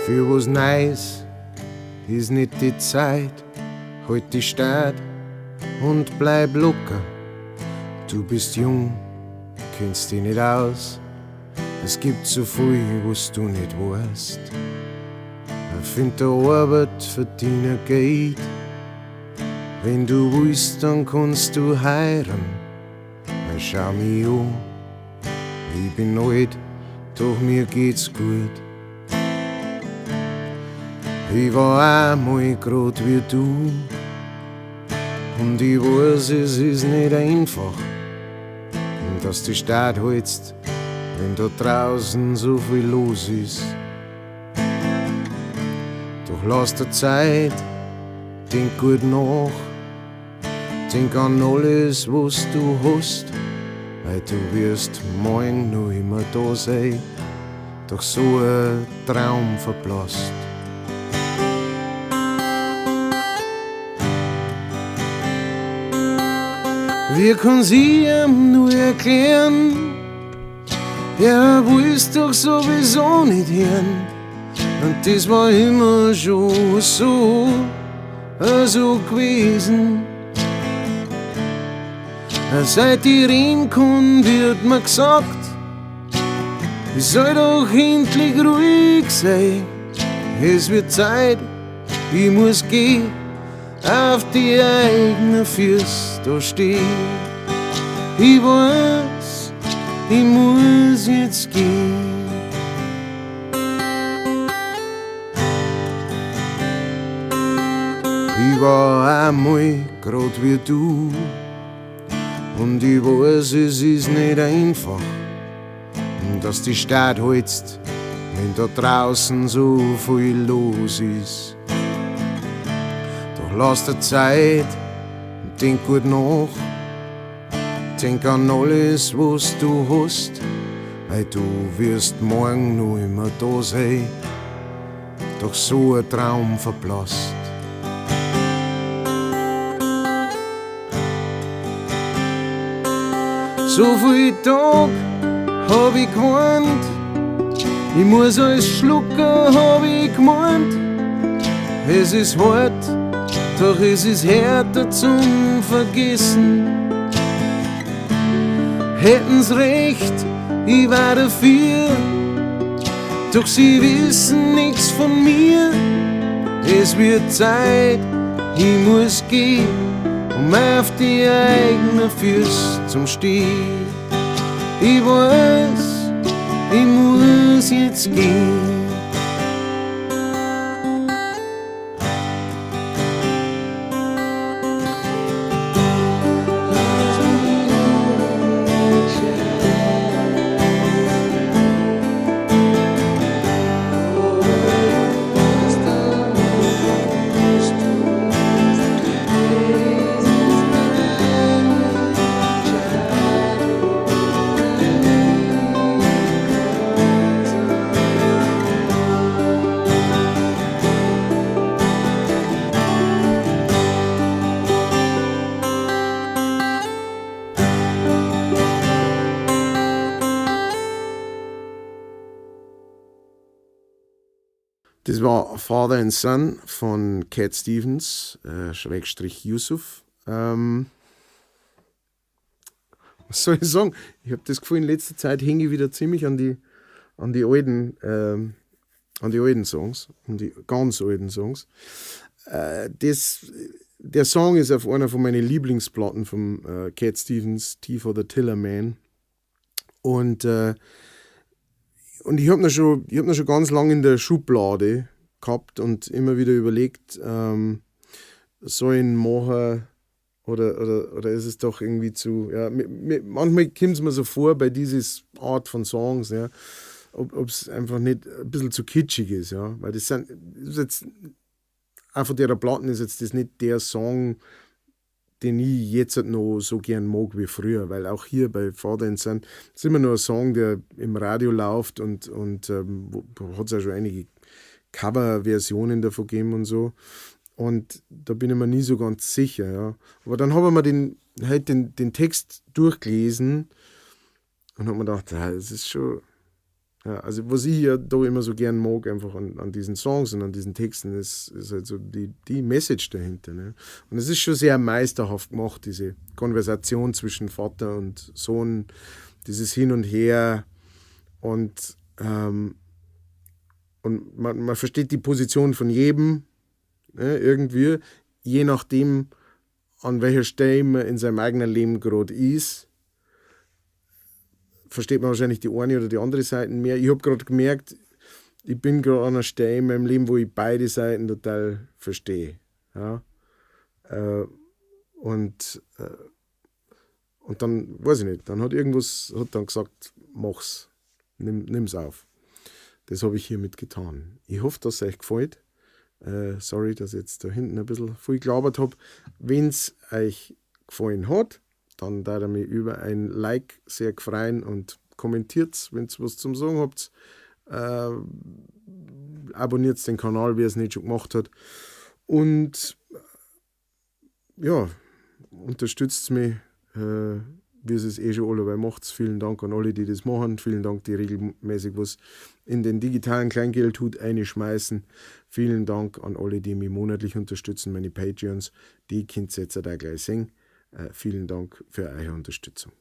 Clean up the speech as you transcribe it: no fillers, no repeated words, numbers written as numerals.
Für was Neues ist nicht die Zeit, halt die Stadt und bleib locker. Du bist jung, kennst dich nicht aus. Es gibt so viel, was du nicht weißt. Find der Arbeit, verdiene Geld. Wenn du willst, dann kannst du heiraten. Schau mich an, ich bin alt, doch mir geht's gut. Ich war einmal grad wie du. Und ich weiß, es ist nicht einfach, dass die Stadt hältst, wenn da draußen so viel los ist. Doch lass dir Zeit, denk gut nach, denk an alles, was du hast, weil du wirst morgen noch immer da sein, doch so ein Traum verblasst. Wie kann sie ihm nur erklären? Er will's doch sowieso nicht hören. Und das war immer schon so, so gewesen. Seit ich reden kann, wird mir gesagt, ich soll doch endlich ruhig sein. Es wird Zeit, ich muss gehen, auf die eigenen Füße da stehen. Ich weiß, ich muss jetzt gehen. Ich war einmal grad wie du. Und ich weiß, es ist nicht einfach, dass die Stadt hältst, wenn da draußen so viel los ist. Doch lass dir Zeit und denk gut nach, denk an alles, was du hast, weil du wirst morgen noch immer da sein, doch so ein Traum verblasst. So viel Tag hab ich geweint, ich muss alles schlucken, hab ich gemeint. Es ist hart, doch es ist härter zum Vergessen. Hätten's recht, ich war dafür, doch sie wissen nix von mir. Es wird Zeit, ich muss gehen, um auf die eigenen Füße zum Stehen. Ich weiß, ich muss jetzt gehen. Das war Father and Son von Cat Stevens, Schrägstrich Yusuf. Was soll ich sagen? Ich hab das Gefühl, in letzter Zeit hänge ich wieder ziemlich an die alten Songs, an die ganz alten Songs. Der Song ist auf einer von meinen Lieblingsplatten von Cat Stevens, Tea for the Tillerman. Und ich hab ihn schon ganz lange in der Schublade gehabt und immer wieder überlegt, soll ich ihn machen oder ist es doch irgendwie zu. Ja, manchmal kommt es mir so vor bei dieser Art von Songs, ja, ob es einfach nicht ein bisschen zu kitschig ist. Ja, weil das ist jetzt, auch von der Platten ist jetzt das nicht der Song, den ich jetzt noch so gern mag wie früher, weil auch hier bei Father and Son ist immer nur ein Song, der im Radio läuft und hat es ja schon einige Cover-Versionen davon gegeben und so. Und da bin ich mir nie so ganz sicher. Ja. Aber dann habe ich mir den Text durchgelesen und habe mir gedacht, ja, das ist schon Ja, also was ich ja da immer so gern mag, einfach an diesen Songs und an diesen Texten, ist halt so die Message dahinter. Ne? Und es ist schon sehr meisterhaft gemacht, diese Konversation zwischen Vater und Sohn, dieses Hin und Her und man versteht die Position von jedem, ne, irgendwie, je nachdem, an welcher Stelle man in seinem eigenen Leben gerade ist, versteht man wahrscheinlich die eine oder die andere Seite mehr. Ich habe gerade gemerkt, ich bin gerade an einer Stelle in meinem Leben, wo ich beide Seiten total verstehe. Ja? Und dann, weiß ich nicht, dann hat irgendwas, hat dann gesagt, mach's, nimm's auf. Das habe ich hiermit getan. Ich hoffe, dass es euch gefällt. Sorry, dass ich jetzt da hinten ein bisschen viel gelabert habe. Wenn es euch gefallen hat, dann tät ich mich über ein Like sehr freuen und kommentiert, wenn ihr was zum Sagen habt. Abonniert den Kanal, wer es nicht schon gemacht hat. Und ja, unterstützt mich, wie es eh schon alle macht. Vielen Dank an alle, die das machen. Vielen Dank, die regelmäßig was in den digitalen Kleingeldhut einschmeißen. Vielen Dank an alle, die mich monatlich unterstützen, meine Patreons. Die könnt ihr jetzt auch gleich sehen. Vielen Dank für eure Unterstützung.